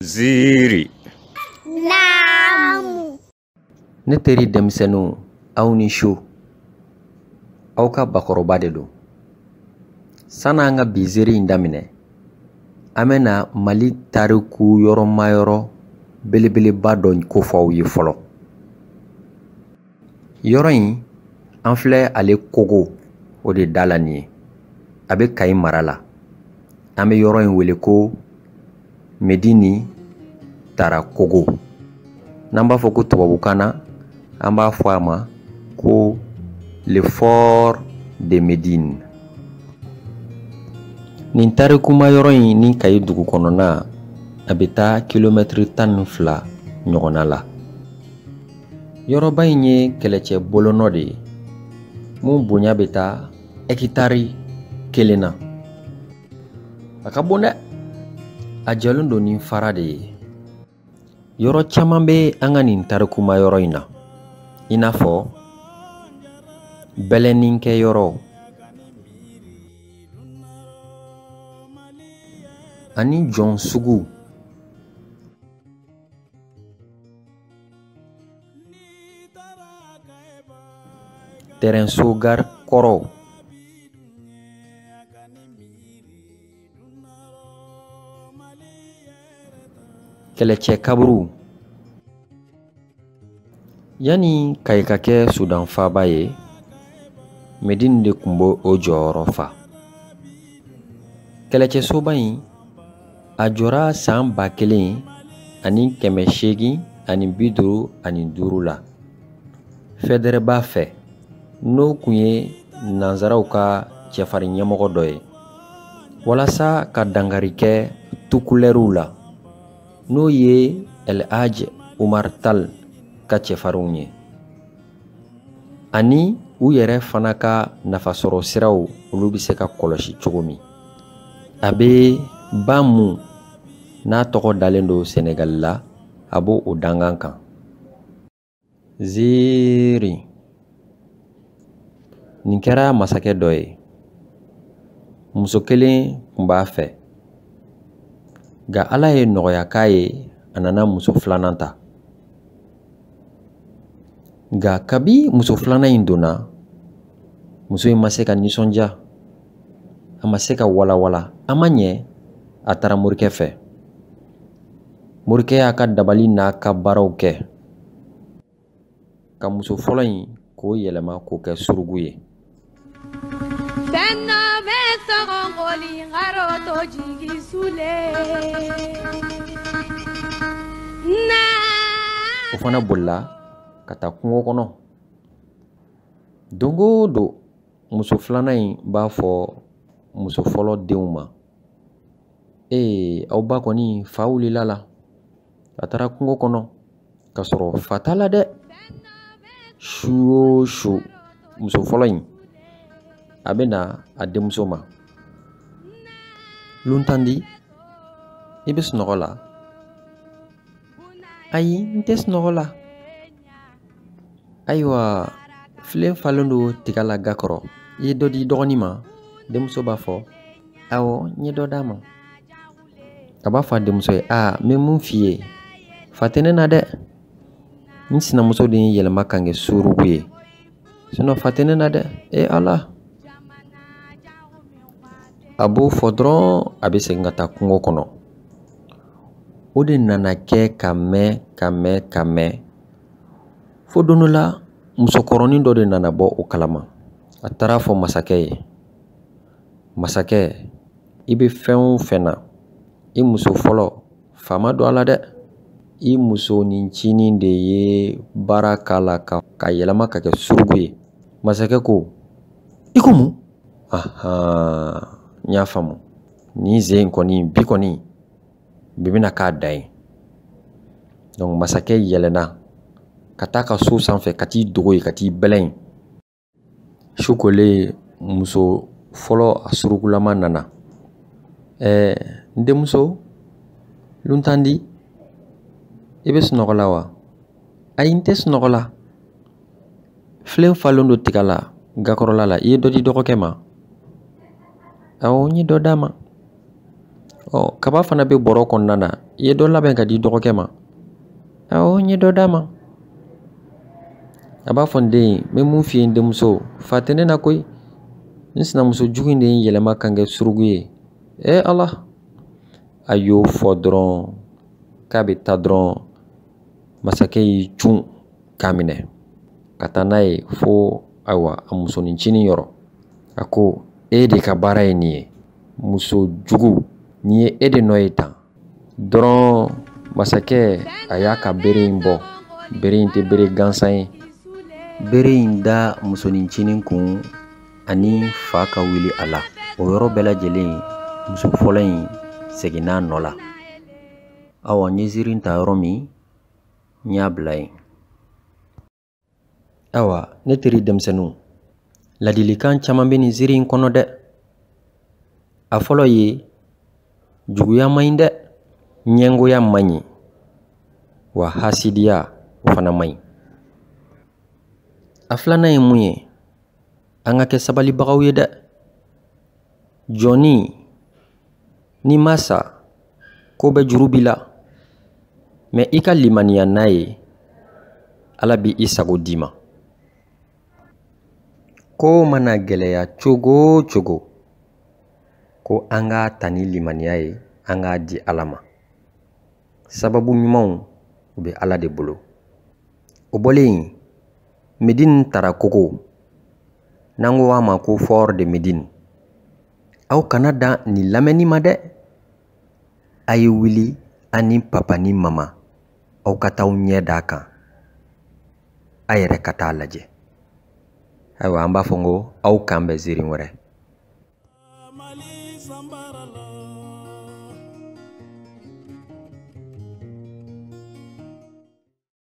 Ziiri. Naamu. Ne teri denmisɛnninw, aw ni su. Aw ka bakɔrɔba de don. San'an ka bi ziiri in daminɛ, an bɛna Mali tariku yɔrɔmayɔrɔ belebeleba dɔ kofɔ aw ye fɔlɔ. Yɔrɔ in, an filɛ ale kogo o de da la nin ye. A bɛ Kayi mara la. An bɛ yɔrɔ in wele ko Medini Tara Kogo. N'an b'a fɔ ko tubabukan na, an b'a fɔ a ma ko le fort de Médine. Nin tarikuma yɔrɔ in ni Kayi dugu kɔnɔna, a bɛ taa kilomɛtiri 12 ɲɔgɔnna la. Yɔrɔba in ye kɛlɛcɛ bolonɔ de ye mun bonya bɛ taa ɛkitari 1 na. A ka bon dɛ. A jɔlen don ni fara de ye. Yɔrɔ caman bɛ an ka nin tarikuma yɔrɔ in na, i n'a fɔ bɛlɛninkɛ yɔrɔ ani jɔn sugu. Tɛrɛnso gari kɔrɔw. Kɛlɛcɛ kaburu. Yanni Kayi ka kɛ Sudan faaba ye, Medine de tun b'o o jɔyɔrɔ fa. Kɛlɛcɛsoba in, a jɔra san 1855 la Fɛdɛrɛba fɛ, n'o tun ye nanzaraw ka cɛfarin ɲɛmɔgɔ dɔ ye, walasa ka dankari kɛ tukulɛriw la, n'o ye El Hadj Umar Tal ka cɛfarinw ye, ani u yɛrɛ fana ka nafasɔrɔ siraw olu bɛ se ka kɔlɔsi cogo min. A bɛ ba mun n'a tɔgɔ dalen don Senegali la, a b'o o dangan kan. Ziiri. Nin kɛra masakɛ dɔ ye. Muso kelen tun b'a fɛ. Nka Ala ye nɔgɔya k'a ye, a nana muso filanan ta. Nka kabi muso filanan in donna, muso in ma se ka nisɔndiya, a ma se ka walawala, a ma ɲɛ, a taara morikɛ fɛ. Morikɛ y'a ka dabali n'a ka baaraw kɛ ka muso fɔlɔ in k'o yɛlɛma k'o kɛ surugu ye. O fana bolila ka taa kungo kɔnɔ. Don o don, muso filanan in b'a fɔ muso fɔlɔ denw ma, ee, aw ba kɔni fa wulila la, a taara kungo kɔnɔ k'a sɔrɔ fa t'a la dɛ. Su o su, muso fɔlɔ in a bɛ na a denmuso ma. Luntandi, i bɛ sunɔgɔ la? Ayi, n tɛ sunɔgɔ la. Ayiwa, filen falen don tiga la ga kɔrɔ. I ye dɔ di dɔgɔnin ma? Denmuso b'a fɔ, awɔ, n ye dɔ d'a ma. A b'a fɔ a denmuso ye, aa, n bɛ mun f'i ye, fa tɛ ne na dɛ. N sinamuso de ye yɛlɛma ka kɛ suruku ye, sinon fa tɛ ne na dɛ. E Ala. A b'o fɔ dɔrɔn, a bɛ segin ka taa kungo kɔnɔ. O de nana kɛ ka mɛn ka mɛn ka mɛn fo don dɔ la, musokɔrɔnin dɔ de nana bɔ o kalama. A taara fɔ masakɛ ye, masakɛ, i bɛ fɛn o fɛn na, i muso fɔlɔ fa ma don a la dɛ. I muso nicinin de ye baara k'a la ka yɛlɛma ka kɛ suruku ye. Masakɛ ko, i ko mun? Ahan, n y'a faamu. Nin sen in kɔni, bi kɔni, bi bɛna k'a dan ye. Donc masakɛ yɛlɛnna ka taa ka so sanfɛ ka t'i dogo yen, ka t'i bɛlɛn yen. Su kolen, muso fɔlɔ a surukulama nana. N denmuso, Luntandi, i bɛ sunɔgɔ la wa? Ayi, n tɛ sunɔgɔ la. Filen falen don tiga la gakɔrɔla la, i ye dɔ di dɔgɔkɛ ma? Awɔ, n ye dɔ d'a ma. Ɔ, kaba fana bɛ bɔrɔ kɔnɔna na. I ye dɔ labɛn ka di dɔgɔkɛ ma? Awɔ, n ye dɔ d'a ma. A b'a fɔ n den ye, n bɛ mun f'i ye n denmuso, fa tɛ ne na koyi. N sinamuso jugu in de ye n yɛlɛma ka n kɛ suruku ye. E Ala! A y'o fɔ dɔrɔn k'a bɛ taa dɔrɔn, masakɛ y'i cun k'a minɛ ka taa n'a ye fo ayiwa a musonincinin yɔrɔ. A ko e de ka baara ye nin ye, muso jugu, nin ye e de nɔ ye tan. Dɔrɔn masakɛ a y'a ka bere in bɔ. Bere in tɛ bere gansan ye. Bere in da musonincinin kun ani fa ka wuli a la. O yɔrɔ bɛɛ lajɛlen muso fɔlɔ in seginna a nɔ la. Awa, n ye ziiri ta yɔrɔ min, n y'a bila yen. Awa, ne teri denmisɛnninw, ladilikan caman bɛ nin ziiri in kɔnɔ dɛ. A fɔlɔ ye, juguya man ɲi dɛ, ɲɛngoya man ɲi, wa hasidiya o fana man ɲi. A filanan ye mun ye? An ka kɛ sabalibagaw ye dɛ. Jɔnni, n'i ma sa, ko bɛ juru b'i la. Mɛ i ka limaniya n'a ye, Ala b'i i sago d'i ma. Ko mana gɛlɛya cogo o cogo, ko an k'a ta ni limaniya ye, an k'a di Ala ma. Sababu ɲumanw u bɛ Ala de bolo. O bɔlen, Medine Tarakogo, n'an ko a ma ko Fort de Medine. Aw kana dan nin lamɛnni ma dɛ. A ye wuli a ni papa ni mama, aw ka taa aw ɲɛ d'a kan. A yɛrɛ ka taa lajɛ. Ayiwa, an b'a fɔ n ko aw k'an bɛn ziiri wɛrɛ.